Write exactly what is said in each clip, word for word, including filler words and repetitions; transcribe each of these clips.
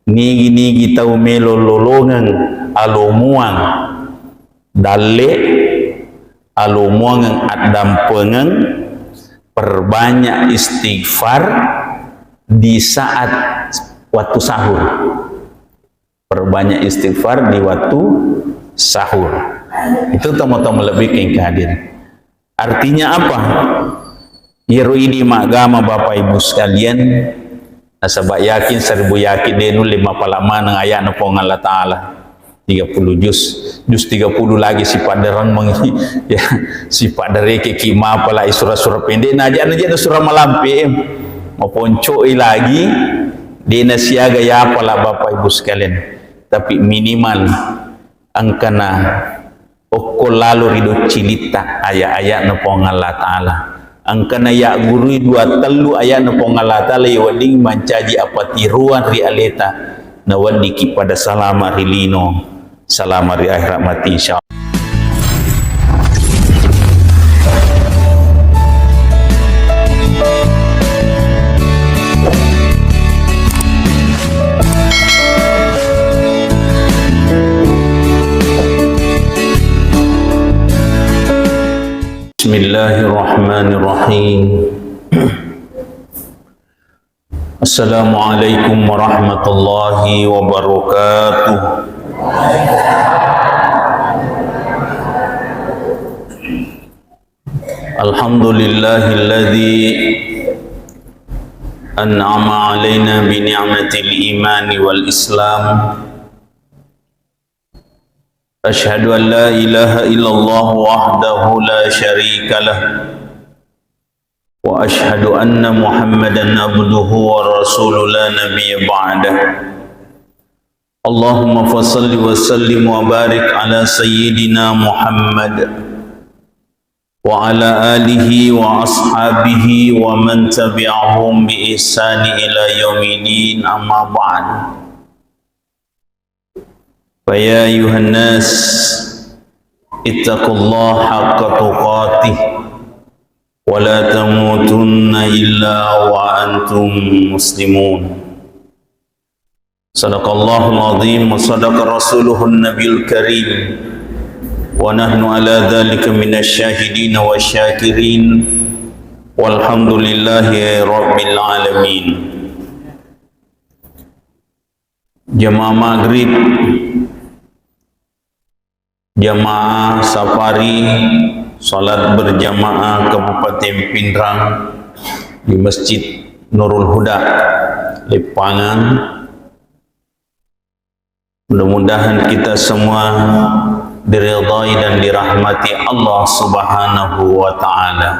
Nigi-nigi tau melo lolongeng alomuang dalle, alomuangeng addampengeng, perbanyak istighfar di saat waktu sahur. Perbanyak istighfar di waktu sahur. Itu tomo-tomo lebih ke hadir. Artinya apa? Iyaro idi maggama, Bapak Ibu sekalian, nasaba yakin, seribu yakin, de nulle mapala maneng ayatna Puang Allah Ta'ala. Tiga puluh juz, juz tiga puluh lagi sipaddereng mengi, ya, sipaddereke ki mapala sura-sura pendek, najak-najak sura malampe, maponcoi lagi, de nasiaga yapala, Bapak Ibu sekalian. Tapi minimal engkana okko lalo ri doccilitta ayat-ayatna Puang Allah Ta'ala. Engkana yaggurui dua tellu ayatna Puang Allah Ta'ala, iya wedding mancaji apatiruan ri aleta, naweddiki pada salama ri lino, salama ri akhirat mati, insya Allah. Bismillahirrahmanirrahim. Assalamualaikum warahmatullahi wabarakatuh. Alhamdulillahilladzi an'ama alaina bi ni'matil imani wal islam. Asyhadu an la ilaha illallah wahdahu la syarika lah. Wa asyhadu anna Muhammadan abduhu wa rasuluh la nabiyya ba'dah. Allahumma fasalli wa sallim wa barik ala sayyidina Muhammad wa ala alihi wa ashabihi wa man tabi'ahum bi ihsani ila yaumiddin, amma ba'd. Fa ya ayyuhan nas, ittaqullaha haqqa tuqatih, wa la tamutunna illa wa antum muslimun. Sadaqallahul azim wa sadaqa rasuluhun nabiyul karim, wa nahnu ala dzalika minasy syahidin wasy syakirin, walhamdulillahi rabbil alamin. Jamaah maghrib, jamaah safari, salat berjamaah Kabupaten Pinrang di Masjid Nurul Huda, Leppangan. Mudah-mudahan kita semua diridhai dan dirahmati Allah Subhanahu wa Ta'ala.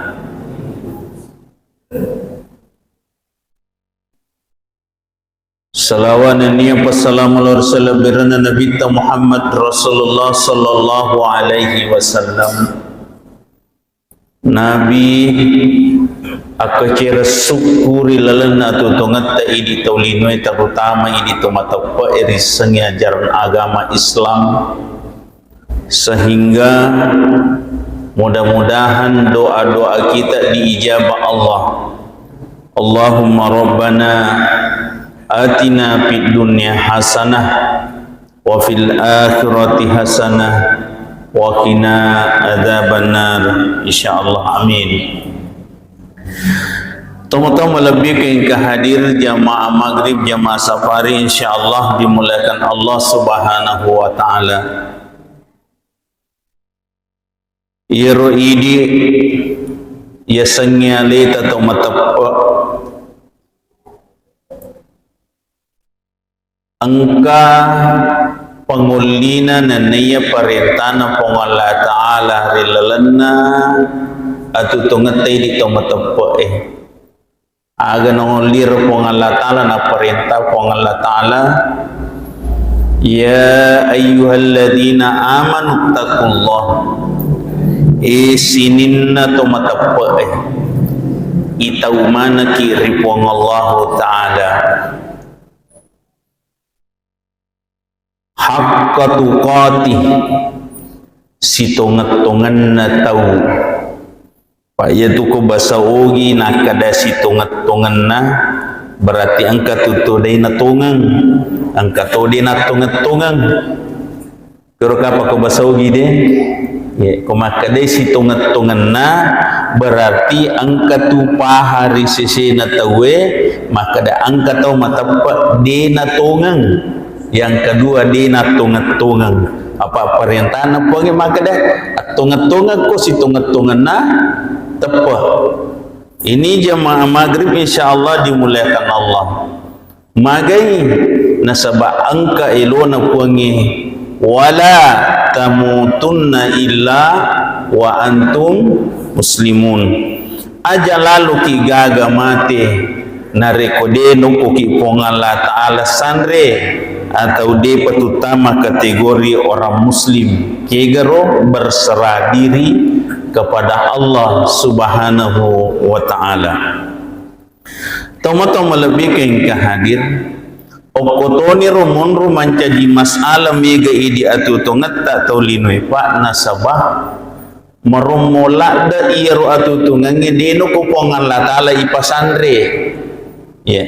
Salawa nennia passalama lao ri salebbirenna Nabitta Muhammad Rasulullah sallallahu alaihi wasallam. Nabi akkacere sukku ri lalenna atuo-tuongetta idi tau linoe, terutama idi to mateppe'e ri sengngi ajaran agama Islam. Sehingga mudah-mudahan doa-doa kita diijabah Allah. Allahumma rabbana atina fid dunya hasanah wa fil akhirati hasanah wa qina adzabannar. Insyaallah, amin. Tomo-tomo lebbi ke engka hadir jamaah maghrib, jamaah safari, insyaallah dimuliakan Allah Subhanahu wa Ta'ala. Iyaro idi yasengnge aleta tau mateppe, engka pangollina nenniya parentana Puang Allah Ta'ala ri lalenna atuo-tuongetta idi tau mateppe'e. Aga nangolliro Puang Allah Ta'ala, naparenta Puang Allah Ta'ala, "Ya ayyuhalladzina amanu taqullah." E sininna to mateppe'e, itau manekki ri Puang Allahu Ta'ala. Haqqa tuqatih, sitongeng-tongenna tau. Pa iyatu ko basa Ogi nakkeda sitongeng-tongenna, berarti engka tu todai natongeng. Engka to de nattongeng-tongeng. Kero kapang ko basaugi de. Ye, ko makkedai sitongeng-tongenna, berarti engka tu paha ri sesena tauwe, makkeda engka tau mateppe de natongeng. Yang kedua, de nattongeng-tongeng. Apa parentana Puangnge makkeda, attongeng-tongeng ko sitongeng-tongenna teppe. Ini jamaah maghrib, insya Allah dimuliakan Allah. Magai nasaba engka elona Puangnge, "Wala tamutunna illa wa antum muslimun." Aja laloki gaga mate narekko de nokkoki Puang Allah Ta'ala sanre atau depa tuttama kategori orang muslim. Kegaro berserah diri kepada Allah Subhanahu wa Ta'ala. Tomatoa malebbiku engka hadir, okkotoniro monro mancaji masalah mega idi atuo-tuongetta tau linoe, Pak, nasaba marommo ladde iyaro atuo-tuongengnge deno ko Puang Allah Ta'ala ipasanre. Ya.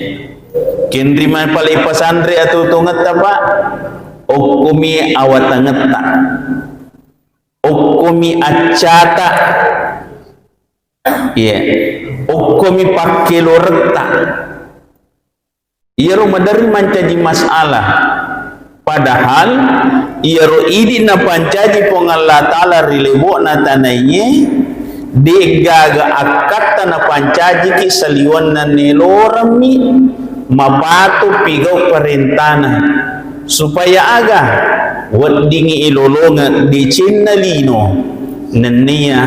Kenri mai pale ipasanre atuo-tuongetta, Pak? Okkomi awatangetta. Okkomi accata. Iya. Okkomi pakkeloretta. Iyaro maderri mancaji masalah. Padahal iyaro idi napancaji Puang Allah Ta'ala ri lebo'na tanaiye, de'gaga akkatta napancajiki saliwenna neloremmi mapatu pigau parentana. Supaya aga? Weddingngi ilolongeng decenna lino, nennia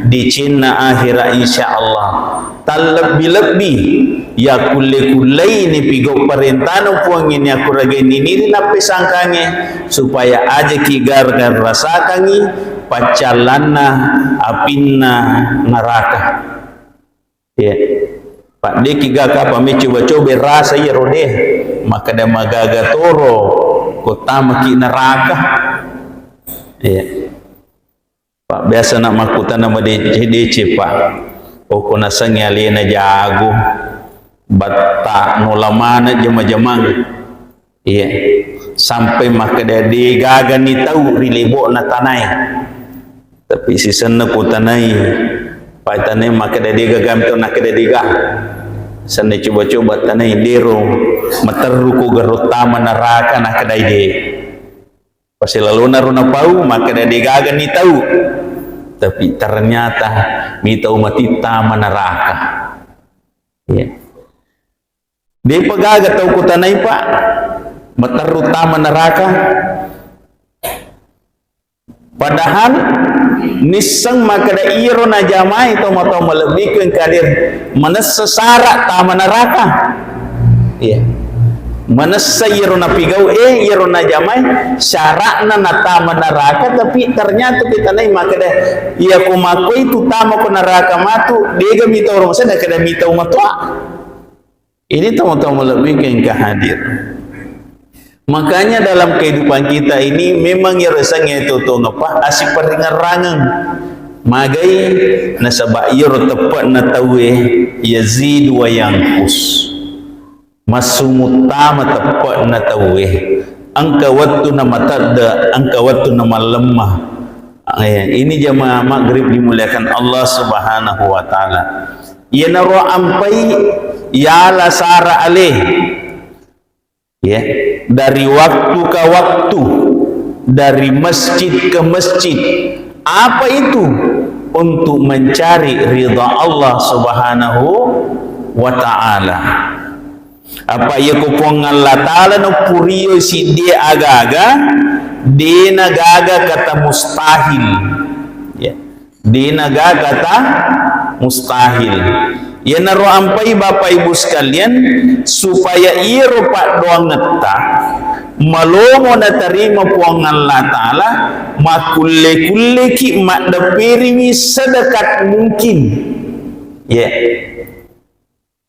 decenna akhira, insya Allah. Tallebbi-lebbi yakkulle-kullei nipigau parentana Puangnge niakkuragai niniri nappesangkangnge, supaya ajaki gargarasakangngi paccallanna apinna naraka. Iya. Pak, de'ki ga kapang meccoba-coba rasa iyaro de. Makkeda magaga toro ko tamaki naraka. Iya. Pak, biasa na makkutana madeceng-deceng, Pak. Okko nasengngi alena jago, batta nola maneng jama-jamang. Iya. Sampai makkeda de'gaga ni tau ri lebo'na tanae. Tapi sisenna kutanai, paitanai makkeda de'gaga mi tau, nakkeda de'ga. Senna coba-coba tanai, dero materru ko garo tama naraka, nakkedai de. Pasilalona ro napau, makkeda de'gaga ni tau. Tapi ternyata mi tau mati tama naraka. Iya. De'pa gaga tau kutanai, Pak, materru tama naraka. Padahal nisseng makkeda iyaro najamai tomatoa malebbiku engka hadir, manessa sara tama naraka. Iya. Manessa iyaro napigau e, iyaro najamai, syara'na natama naraka, tapi ternyata kutanai makkeda, iya ko makkoi tu tama ko naraka matu, de'ga mi tau ro, maksudna nakkeda mi tau matoa. Ini tomatoa malebbiku engka hadir. Makanya dalam kehidupan kita ini memang iyaro sengnge tuo-tuongeng, Pak, asiparingerrangeng. Magai? Nasaba iyaro teppe'na tauwe, yazid wa yanqus. Massumu tama teppe'na tauwe. Engka wettu namatedde, engka wettu namallemma. Eh, ini jamaah maghrib dimuliakan Allah Subhanahu wa Ta'ala. Iyanaro ampai yala sara ale. Ya, dari waktu ke waktu, dari masjid ke masjid. Apa itu? Untuk mencari ridha Allah Subhanahu wa Ta'ala. Apa iya ko Puang Allah Ta'ala napurio siddi aga-aga, dena gaga kata mustahil. Ya. Dena gaga kata mustahil. Iyanaro ampai Bapak Ibu sekalian, supaya iyaro paddoangetta malomo natarima Puang Allah Ta'ala, makkulle-kulleki maddepperiwi sedekat mungkin. Ya.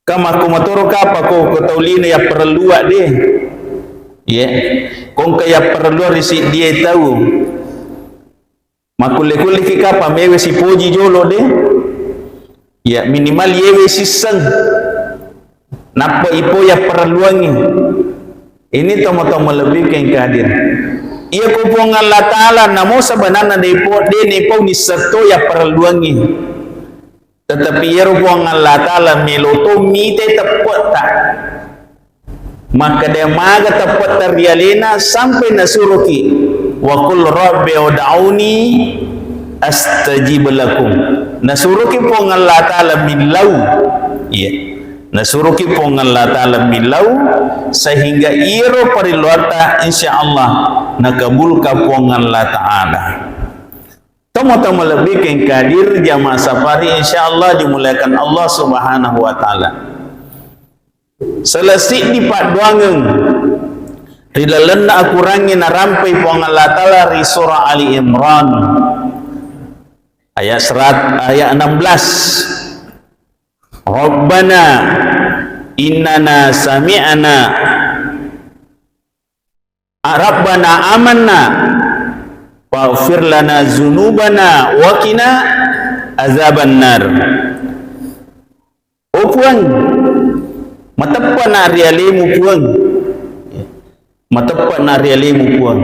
Ka makko matoro kapa ko, ko tau lino yapparellua de. Ye. Ko engka yapparellua ri siddie tau. Makkulle-kulleki kapa mewe sipoji jolo de. Ya, minimal yewe sisseng. Nappa ipo yapparelluangngi. Ini tomatoa malebbi keng kadir. Iya ko Puang Allah Ta'ala namo sebenarna depo, de nepo nissetto ya perluangi. Tetapi iyaro Puang Allah Ta'ala melo to mite teppetta. Makkeda maga teppetta ri alena sampai nasuroki, "Wa qul rabbi ud'uni astajib lakum." Nasuroki Puang Allah Ta'ala millau. Iya. Nasuroki Puang Allah Ta'ala millau sehingga iyaro parilluatta insya Allah nakabulka Puang Allah Ta'ala. Tomatoa malebbi keng kadir jamaah safari, insya Allah dimuliakan Allah Subhanahu wa Ta'ala. Sala siddi paddoangeng ri lalenna akurangnge narampai Puang Allah Ta'ala ri surah Ali Imran ayat serat-, ayat enam belas. Rabbana innana sami'na, Rabbana amanna faghfir lana dzunubana wa qina adzabannar. Oh Puang, mateppana ri alemu Puang. Mateppana ri alemu Puang.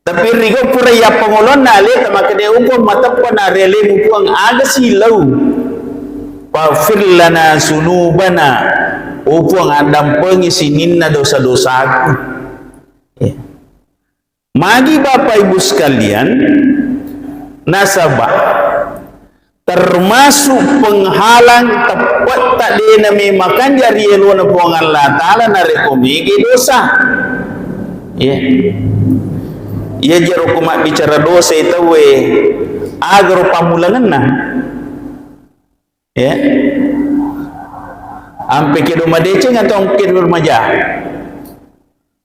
Tapi rigo pura yappangolonna aleta makkeda, "Oh Puang, mateppana ri alemu Puang, aga silau." "Faghfir lana dzunubana." Oh Puang, addampengi sininna dosa-dosaku. Ya. Magi Bapak Ibu sekalian, nasaba termasuk penghalang teppetta dena memang kanja ri elona Puang Allah Ta'ala narekko mege dosa. Ya. Iya jero ko mabbicara dosa tauwe, agaro pammulangenna. Ya. Ampe kedo madeceng atau ampe kedo remaja?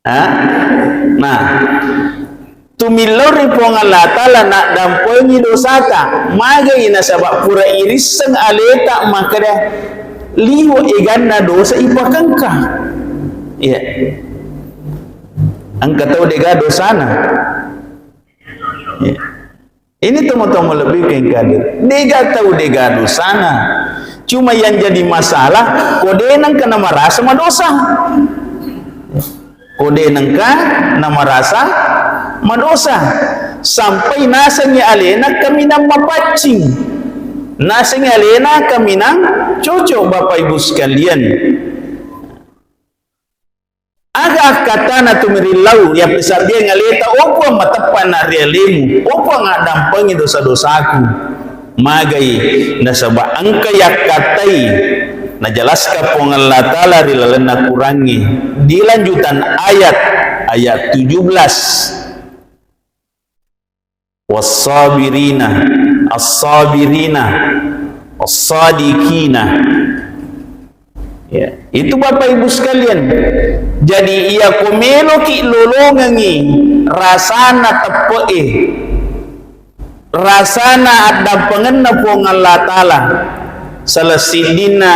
Ha? Nah, tumillau ri Puang Allah Ta'ala naddampengi dosata. Magai nasaba pura irisseng aleta makkeda liwe eganna dosa ipakengka. Iya. Engka tau dega dosana. Iya. Ini tomatoa malebbi keng kadir. Dega tau dega dosana. Cuma yang jadi masalah, ko de nengka namarasa madosa. Ko de nengka namarasa madosa. Sampai nasengi alena kaminang mapaccing. Nasengi alena kaminang cocok, Bapak Ibu sekalian. Aga akkattana tumirillau, yappesabbiang aleta, oh Puang, mateppana ri alemu, oh Puang, addampengi dosa-dosaku. Magai, nasaba engka yakkattai, najalaska Puang Allah Ta'ala ri lalenna Qurangnge, di lanjutan ayat, ayat tujuh belas. Wassabirina, assabirina, wassadikina. Ya, itu Bapak Ibu sekalian. Jadi, iya ko meloki lolongengi rasana teppe'e, rasana addampengenna Puang Allah Ta'ala, salah siddinna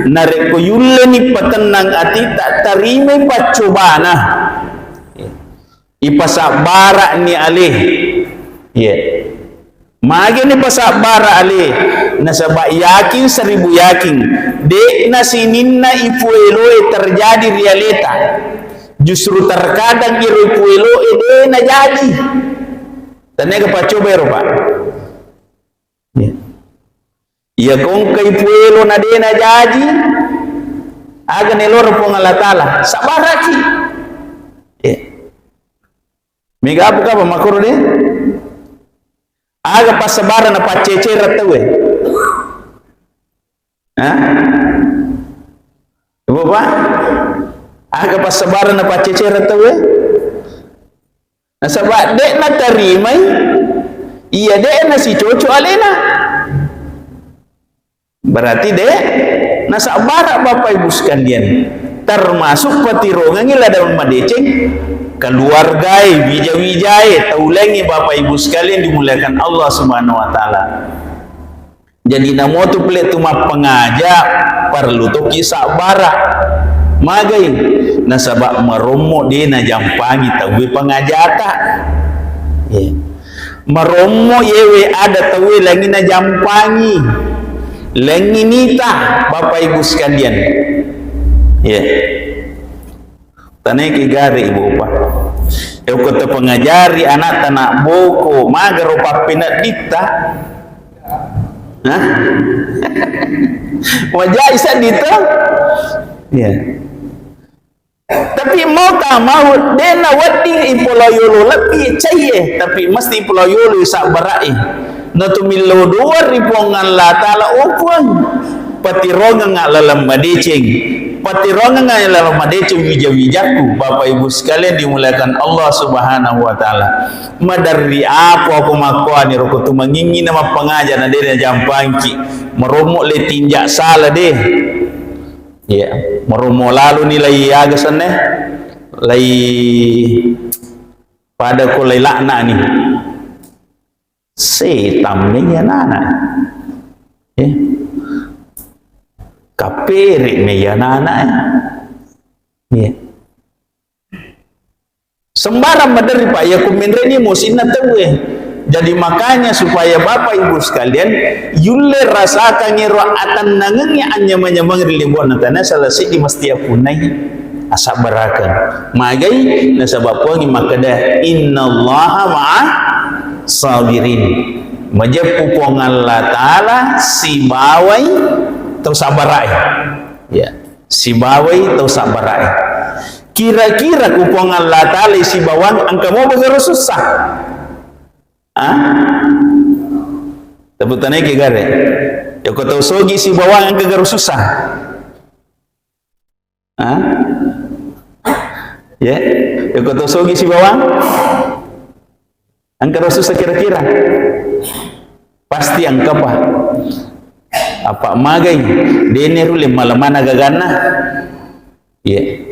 narekko yulleni patennang atitta, tarimai paccobana. Ya. Ipasabbara'ni ale. Iya. Magi nipasabbara ale? Nasaba yakin seribu yakin, de'na sininna ipueloe terjadi ri aleta. Justru terkadang iro ipueloe de najaji. Tania ga paccoba ero, Pak? Iya. Iya, ko engka ipuelo na de najaji, aga naelora Puang Allah Ta'ala, sabbaraki. Iya. Mega apa kapa makkoro de? Aga passabarang na paccecereng tauwe? Hah? Ibu Pak? Aga passabarang na paccecereng tauwe? Nasaba de natarimai, iya de nasicoco alena. Berarti de nasabbara, Bapak Ibu sekalian. Termasuk patirongengi ladang madeceng, keluargae, wija-wijae, tau laingnge, Bapak Ibu sekalian dimuliakan Allah Subhanahu wa Ta'ala. Jadi, namotu pale tu mappangaja, parellu toki sabbara. Magai? Nasaba marommo de najampangi tauwe pangajata. Iya. Marommo yewe ada tauwe langi najampangi, langi nita, Bapak Ibu sekalian. Iya. Tanaiki gare ibu pa. Yako tapangajari anakta nak boko, magaro pappenedditta. Hah? Wajai seddi to? Iya. Tapi mau tak mau, dena wedding ipolo yolo lebbi caiye, tapi mesti ipolo yolo sabbarai. Natumillo dua ri Puang Allah Ta'ala, oh Puang, patirongeng laleng madeceng, patirongeng laleng madeceng wija-wijakku. Bapak Ibu sekalian dimuliakan Allah Subhanahu wa Ta'ala, maderri apa aku makkuani roko tumangingi na mappangaja na dena jampangki, meromok le tinjak sala deh. Iya, meromo lalo ni lai aga senna, lai pada ko lai lakna ni. Setan me iya nana. Ya. Kapere me iya nana. Ya. Sembarang maderri, Pak, iya ku menreni musinna tauwe. Jadi makanya supaya Bapak Ibu sekalian yulle rasakangi ro atennangengngi anyameng-nyameng ri limbonna tana salah seddi mesti yapunnai asabbarakeng. Magai nasaba Puangngi makkeda, "Innallaha ma'a sabirin." Majeppu Puang Allah Ta'ala sibawai tau sabbarai. Ya, sibawai tau sabbarai. Kira-kira ku Puang Allah Ta'ala sibawang engka mopa garo sussa? Ah? Tepuk tanai ke gare. Yako tau sogi sibawang engka garo sussa? Ah? Ya, yako tau sogi sibawang? Engka ro sussa kira-kira? Pasti engka pa. Apa magai? Dene rule malemana gaganna. Iya.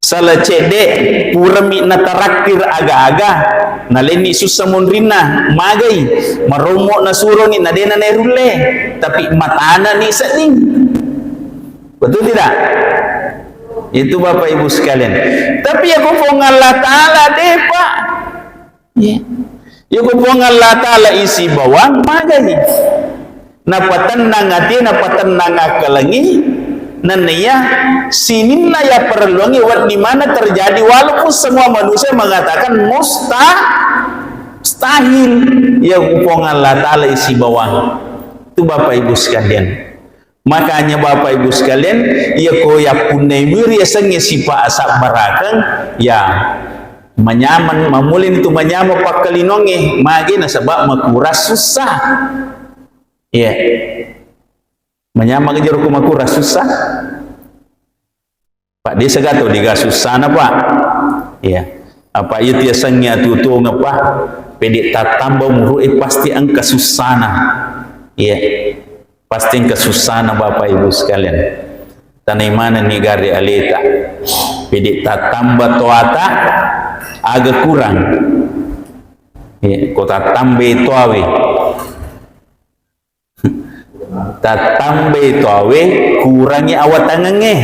Sala cedde purami nataraktir aga-aga, nalenni sussa monrinna, magai? Marommo nasuroni na dena nerulle, tapi matana ni sedding. Betul tidak? Itu Bapak Ibu sekalian. Tapi ya ku Puang Allah Ta'ala deh, Pak. Iya. Iya ku Puang Allah Ta'ala isi bawang magani. Napatennang ati, napatennang akkalengi. Nenniya sininna ya perluangi wedding mana terjadi walaupun semua manusia mengatakan musta-, mustahil. Iya ku Puang Allah Ta'ala isi bawang. Itu Bapak Ibu sekalian. Makanya Bapak Ibu sekalian, iya ko yappunnai muiri yasengnge sipa asabbarakeng, ya manyameng, mamulini tu manyameng pakkalinongnge, magi nasaba makura sussa. Iya. Manyameng jero ko makura sussa. Pak, desa gato dega sussana, Pak. Iya. Apa iya tiasengnge atuo-tuongeng, Pak? Pede tattamba umuru'e pasti engka sussana. Iya. Pasti engka sussana, Bapak Ibu sekalian. Tanai manenni gare aleta. Pede tattamba toata, aga kurang. Iya, ko tattambai toawe. Tattambai toawe, kurangi awatangengnge.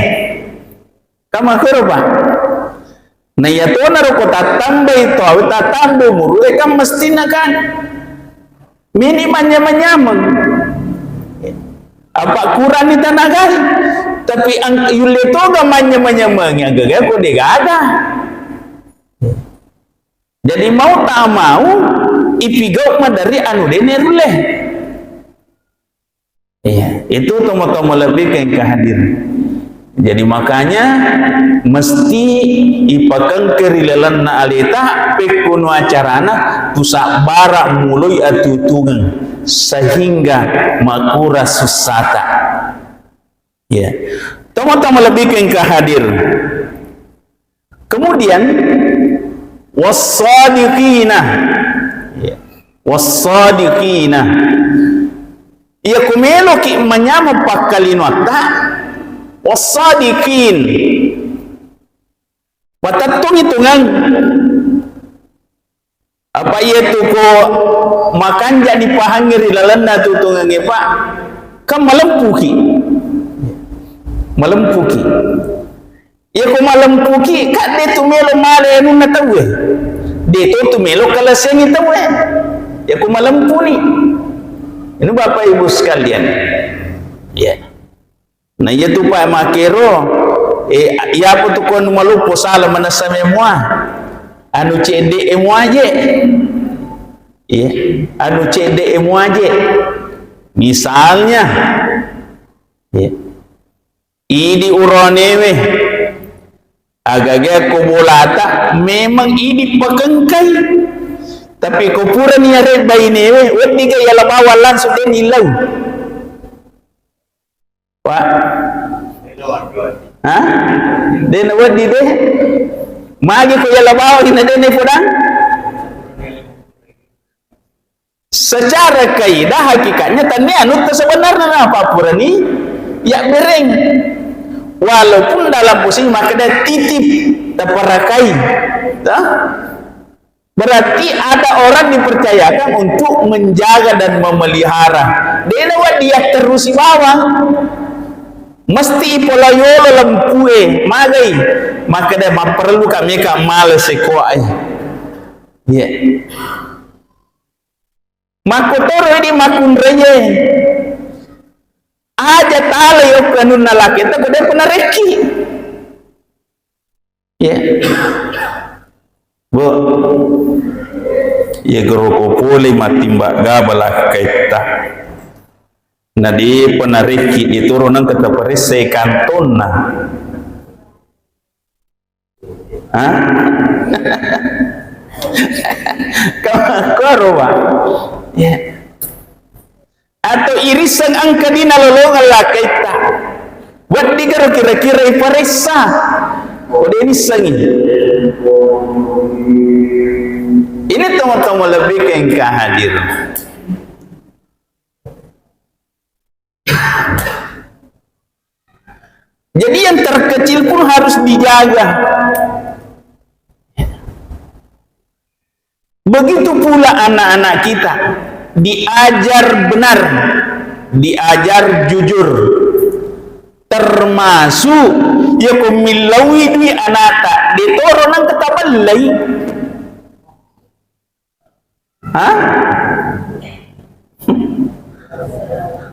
Kan makkoro, Pak? Na iya tona ro ko tattambai toawe, tattambai umuru'e kan mestina kan. Mini manyameng-nyameng. Apa kurangi tanagai? Tapi ang-, yulle toga manyameng-nyameng, agaga ko degaga. Jadi mau tak mau, ipigau maderri anu dene rulle. Iya, itu tomo-tomo lebih ke engka hadir. Jadi makanya mesti ipakengke ri lalenna aleta, pekkono acarana, tusabbara muloi atutungeng sehingga makura sussata. Ya. Tomo-tomo lebih ke engka hadir. Kemudian, wassadiqina. Ya. Wassadiqina. Iya ku meloki manyameng pakkalinoatta, wassadiqin. Patettungi tungeng. Apa iya tu ko makanja dipahangi ri lalenna tutungengnge, Pak? Kan malempuki. Malempuki. Iya ko malempuki, kan de tu melo male anunna tauwe. De to tu melo kalasengi tauwe. Iya ko malempuni. Ini Bapak Ibu sekalian. Ya. Nah, iya tu, Pak, makero, Eh, iyapa tu ko anu maloppo sala manessa memua. Anu cedde e muaje. Iya, anu cedde e muaje. Misalnya, iya. Idi uranewe, agaga ko bolata, memang idi pakengkai. Tapi ko purani yare bainewe, weddiga yala bawang langsung de nillau. Wa? Ha? De na weddi de. Magi ko yala bawang ina de na podang? Secara kaidah hakikatnya tania anutta sebenarnya na apa purani ya bereng. Walaupun dalam posisi makkeda titip, taparakai. Tah? Berarti ada orang dipercayakan untuk menjaga dan memelihara. Dena wa dia terusi bawang. Mesti ipolayolo lempue, magai. Makkeda mapperlu kami ka male sekoai. Iya. Makkotoro idi makkunraie. Aja talai okko anunna laketta ko de pernah rekki. Iya. Bu. Iya gero ko pole mattimba gaba lakkaitta. Na de pernah rekki ditoro nengka taparessai kantonna. Hah? Kau, kau apa? Ya. Atau irisan angka dina lolongan lakaitta. Buat digaro kira-kira iparessa. Kode irisan ini. Ini teman-teman lebih ke engkau hadir. Jadi yang terkecil pun harus dijaga. Begitu pula anak-anak kita diajar benar, diajar jujur. Termasuk ya ko millaui dui anata, de toro nang ketabellai. Hah?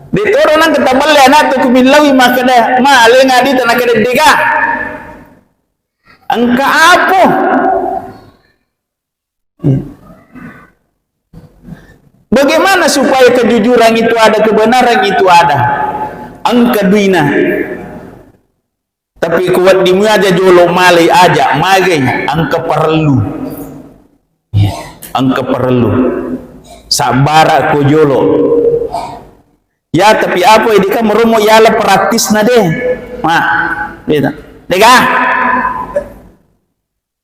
De toro nang ketabelle anak tu kumillaui makkeda, "Ma, alenga adita," nakkeda, "Dega." Engka apa? Bagaimana supaya kejujuran itu ada, kebenaran itu ada? Engka duina. Tapi ku wedding muaja jolo malai aja, magai, engka parellu. Iya, engka parellu. Sabbara ko jolo. Ya, tapi apa ini kan meromo yala praktisna deh. Ma, gitu. Dega.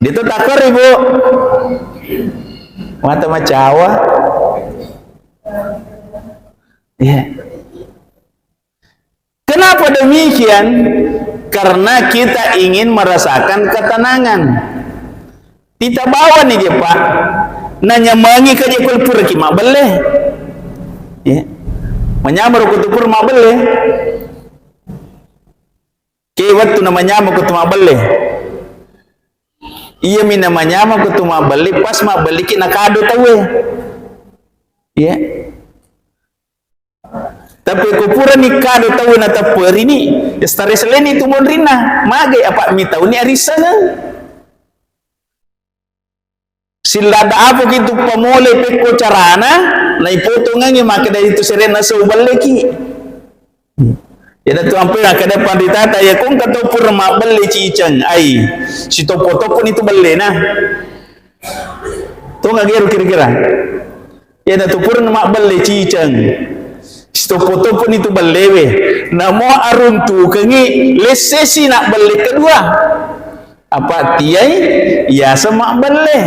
Itu takor, Ibu. Mata macawa. Iya. Kenapa demikian? Karena kita ingin merasakan ketenangan. Kita bawa nih, Pak. Nanya mangi ke je pura ki mabbelle. Ya. Manyamaro ko tu pura mabbelle. Ke wettu na manyamaro ko tu mabbelle. Iya mi na manyamaro ko tu mabbelle, pas mabbelle ki na kado tauwe. Ya. Tapi ko purani kado tau na tepperini, ya stress leni tu monrinna. Magai apa mi tau ni arissengeng. Sillada apa ki tu pamole pekko carana, na ipotongengi makkeda itu serena sau belleki. Ya tu ampe makkeda panditata, ya kong ka tau pura mabbelle ciceng, ai sitoppo-toppo ni tu bellena. Tongeng gero kira-kira. Iyanatu purana mabbelle ciceng, sitoppo-topponi tu bellewe. Namo aruntukengi lessesi nabbelle kedua. Apa tiai yaseng mabbelle.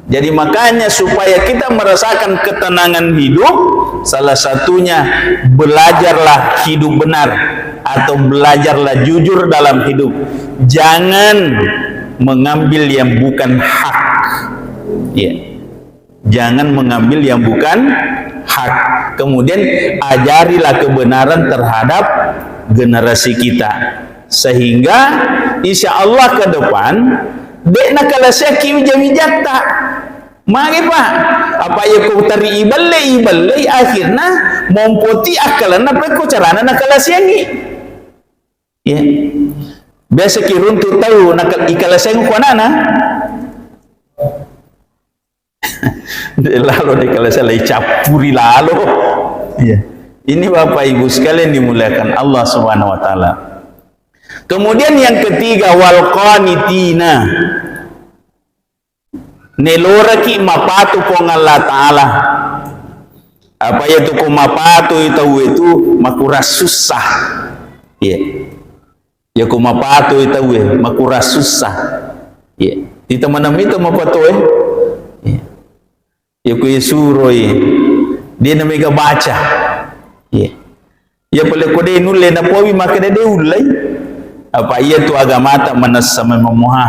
Jadi makanya supaya kita merasakan ketenangan hidup, salah satunya belajarlah hidup benar atau belajarlah jujur dalam hidup. Jangan mengambil yang bukan hak. Ya. Jangan mengambil yang bukan hak. Kemudian ajarilah kebenaran terhadap generasi kita. Sehingga insya Allah ke depan, de' nakalasiaki wija-wijatta. Magi, Pak? Apa iya ko teri ibelle, ibelle, akhirna mompoti akkalenna pekko carana nakalasiangi. Ya. Biasa ki runtu tau, naka-, ikaleseng ko anana. De lalo de kaleseng, lai cappuri lalo. Iya. Ini Bapak Ibu sekalian dimuliakan Allah Subhanahu wa Ta'ala. Kemudian yang ketiga, wal qanitina. Neloraki mapatu Puang Allah Ta'ala. Apa iyatu ko mapatu tauwe tu makurang sussa. Iya. Iyako mapatoi tauwe, makurang sussa. Iya. Tita maneng mita mapatoe. Iya. Iyako isuroi, de na mega baca. Iya. Iya pale ko de nulle napowi makkeda de ullei. Apa iyatu agamata manessa memang muha.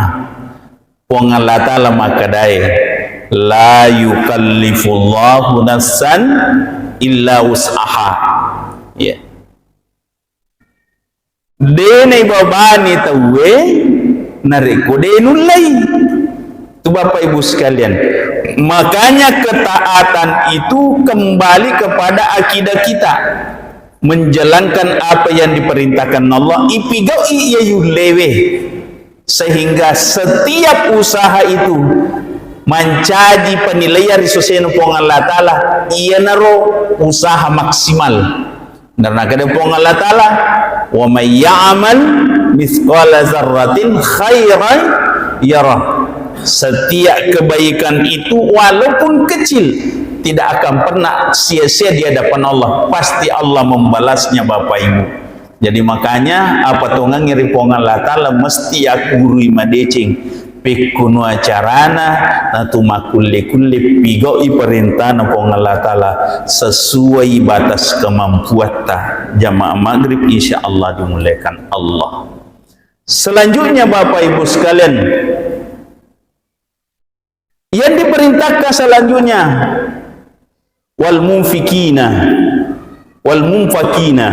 Puang Allah Ta'ala makkedae, "La yukallifullahu nafsan illa wus'aha." Iya. De naibabani tauwe narekko de nullei. Tu Bapak Ibu sekalian, makanya ketaatan itu kembali kepada akidah kita. Menjalankan apa yang diperintahkan Allah, ipigau'i iya yullewe. Sehingga setiap usaha itu mancaji penilaian ri sesena Puang Allah Ta'ala, iyanaro usaha maksimal. Karena kada Puang Allah Ta'ala, "Wa may ya'mal mithqala dzarratin khairan yarah." Setiap kebaikan itu walaupun kecil tidak akan pernah sia-sia di hadapan Allah. Pasti Allah membalasnya, Bapak Ibu. Jadi makanya apa tongengngi ri Puang Allah Ta'ala mesti akkuri madeceng. Pekkono acarana, natu makkulle-kulle pigau'i parentana Puang Allah Ta'ala sesuai batas kemampuatta. Jamaah maghrib, insya Allah dimuliakan Allah. Selanjutnya, Bapak Ibu sekalian, yang diperintahkan selanjutnya, wal munfikina, wal munfakina.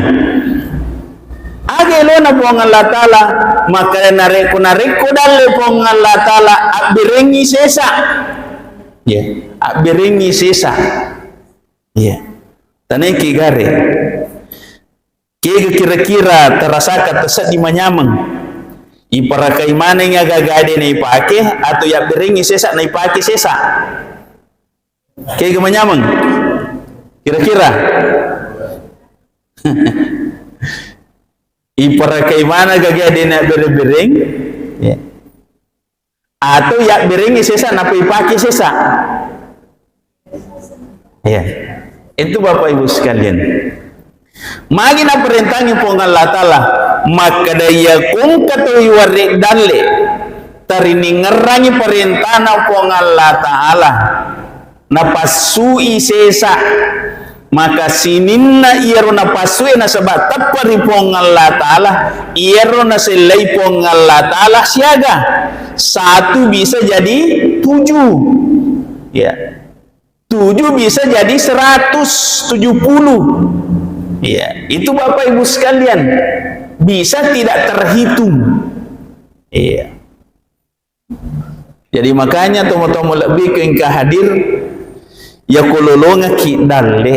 Aga elona Puang Allah Ta'ala, maka narekko, narekko dalle Puang Allah Ta'ala, abberengngi sesa. Ya, abberengngi sesa. Ya. Tanai ki gare. Kega kira-kira terasaka taseddi manyameng? Iparakai maneng aga-aga de naipake atau yabberengngi sesa naipake sesa? Kega manyameng? Kira-kira? Iparakai maneng aga-aga de naibere-bereng? Ya. Atau yabberengngi sesa nappa ipake sesa? Iya. Itu Bapak Ibu sekalian. Magi naparentangi Puang Allah Ta'ala, makkeda iya kongka tau iwarre dalle, tariningerangi parentana Puang Allah Ta'ala. Napassui sesa, maka sininna iyaro napassue nasaba teppa ri Puang Allah Ta'ala, iyaro nasellai Puang Allah Ta'ala siaga. Satu bisa jadi tujuh. Ya. Tujuh bisa jadi seratus tujuh puluh. Ya, itu Bapak Ibu sekalian, bisa tidak terhitung. Iya. Jadi makanya tomo-tomo lebbi ke engka hadir, ya ko lolongekki dalle.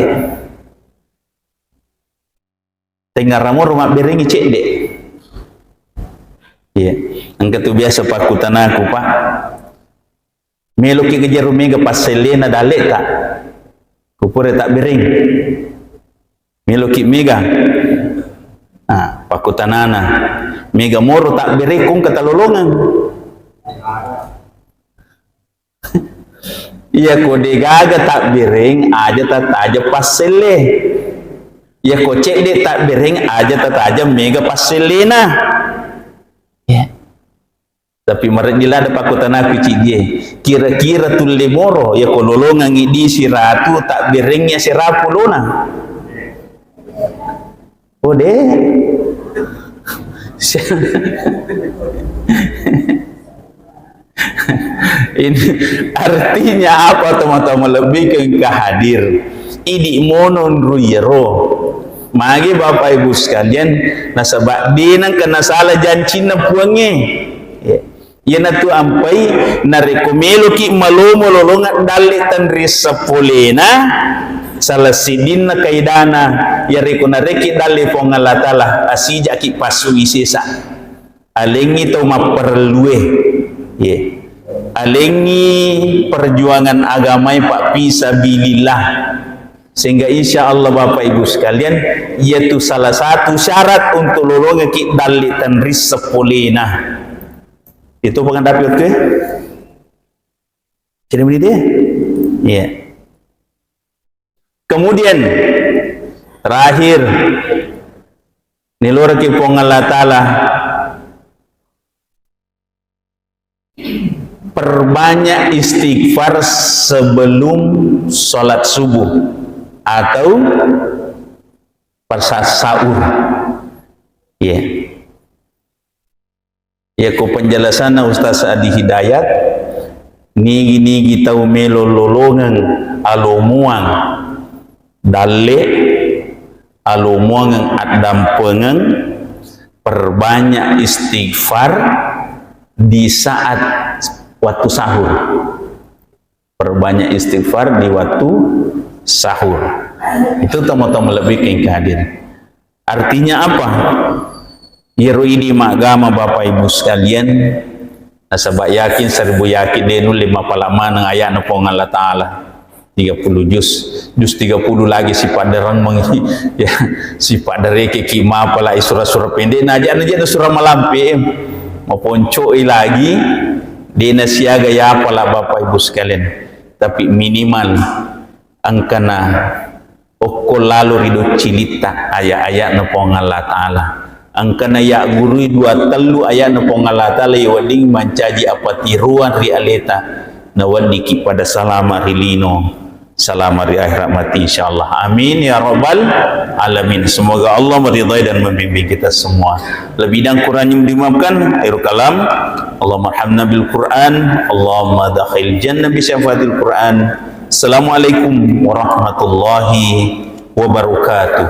Tengnga ramoro mabberengngi cedde. Iya. Engka tu biasa pakkutanaku, Pak. Meloki gajero mega passellena dalle ta. Kupure tabbereng. Meloki mega. Ah, pakkutanana. Mega moro tabbereng kong ketalolongeng. Iya ko degaga tabbereng aja tataja passelle. Iya ko cedde tabbereng aja tataja mega passellena. Ya. Tapi mareddi lada pakkutanaku cidie. Kira-kira tulle moro ya ko lolongangi di siratu tabbereng ya serapu lona. Oh, de. Ini artinya apa, teman-teman? Lebih ke engka hadir. Idi mono nruyero. Magi Bapak Ibu sekalian, nasaba denang kena salah jancinna Puangnge. Ya. Iyanatu ampai narekko meloki malomo lolongeng dalle tenrisseng polena, salah siddinna kaidana, yarekko narekki dalle Puang Allah Ta'ala, asijaki passui sesa. Alengngi tau mapparellue. Ye. Alengngi perjuangan agamae, Pak, fisabilillah. Sehingga insya Allah, Bapak Ibu sekalian, yaitu salah satu syarat untuk lolongekki dalle tenrisseng polena. Itu pengendapi oke? Jadi menit ya? Iya. Kemudian terakhir, niluraki Puang Allah Ta'ala, perbanyak istighfar sebelum sholat subuh atau pas sahur. Ya. Ya, ko penjelasanna Ustaz Adi Hidayat, nigi-nigi tau melo lolongeng alomuang dalle, alomuangeng addampengeng, perbanyak istighfar di saat waktu sahur. Perbanyak istighfar di waktu sahur. Itu teman-teman lebih yang hadir. Artinya apa? Iyaro idi maggama, Bapak Ibu sekalian, nasaba yakin, seribu yakin, de nulle mapala maneng ayatna Puang Allah Ta'ala. Tiga puluh juz, juz tiga puluh lagi sipaddareng mengi, ya, sipaddareke ki mapala sura-sura pendek, na aja, na aja sura malampe, maponcoi lagi, de na siaga ya pala, Bapak Ibu sekalian. Tapi minimal engkana okko lalo ri doccilitta ayat-ayatna Puang Allah Ta'ala. Engkana yaggurui dua tellu ayatna Puang Allah Ta'ala, ya wedding mancaji apatiruan ri aleta, na weddikki pada salama ri lino, salama ri akhirat mati, insyaallah. Amin ya rabbal alamin. Semoga Allah meridai dan membimbing kita semua. Lebih dan kurangnya dimaafkan. Akhirul kalam. Allahumma arhamna bil Quran. Allahumma dakhil jannah bi syafaatil Quran. Assalamualaikum warahmatullahi wabarakatuh.